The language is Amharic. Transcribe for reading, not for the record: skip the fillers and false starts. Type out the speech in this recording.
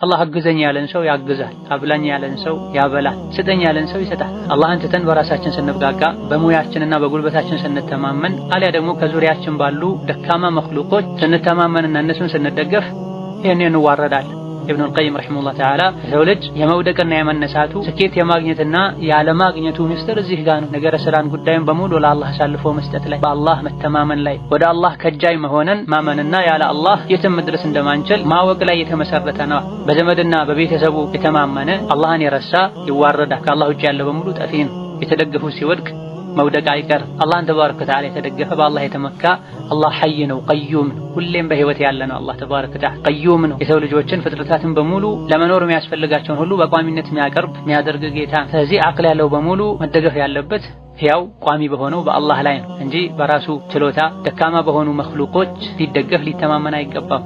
አላህ አግዘኝ ያለን ሰው ያግዛል፣ አብላኝ ያለን ሰው ያበላል፣ ስጠኝ ያለን ሰው ይሰጣል። አላህን ትተን በራሳችን ስንብቃቃ፣ በሙያችንና በጉልበታችን ስንተማመን፣ አሊያ ደግሞ ከዙሪያችን ባሉ ደካማ መኽሉቆች ስንተማመንና እነሱን ስንደገፍ ይህን እንዋረዳለን። ኢብኑል ቀይም رحمه الله تعالى የሰው ልጅ የመውደቅና የመነሳቱ፣ ስኬት የማግኘትና ያለማግኘቱ ምስጢር እዚህ ጋር ነው። ነገረ ስራን ጉዳዩን በሙሉ ለአላህ አሳልፎ መስጠት ላይ፣ በአላህ መተማመን ላይ፣ ወደ አላህ ከጃይ መሆንን ማመንና ያለ አላህ የትም መድረስ እንደማንችል ማወቅ ላይ የተመሰረተ ነው። በዘመድና በቤተሰቡ የተማመነ አላህን የረሳ ይዋረዳል። ከአላህ ውጭ ያለ በሙሉ ጠፊ ነው። የተደገፉ ሲወድቅ መውደቅ አይቀርም። አላህን تبارك وتعالى የተደገፈ፣ በአላህ የተመካ፣ አላህ حي ነው፣ قيوم ነው፣ ሁሌም በህይወት ያለ ነው። አላህ تبارك وتعالى قيوم ነው። የሰው ልጆችን ፍጥረታትን በሙሉ ለመኖር የሚያስፈልጋቸውን ሁሉ በቋሚነት የሚያቀርብ፣ የሚያደርግ ጌታ። ስለዚህ አቅል ያለው በሙሉ መደገፍ ያለበት ሕያው ቋሚ በሆነው በአላህ ላይ ነው እንጂ በራሱ ችሎታ ደካማ በሆኑ መኽሉቆች ሊደገፍ ሊተማመን አይገባም።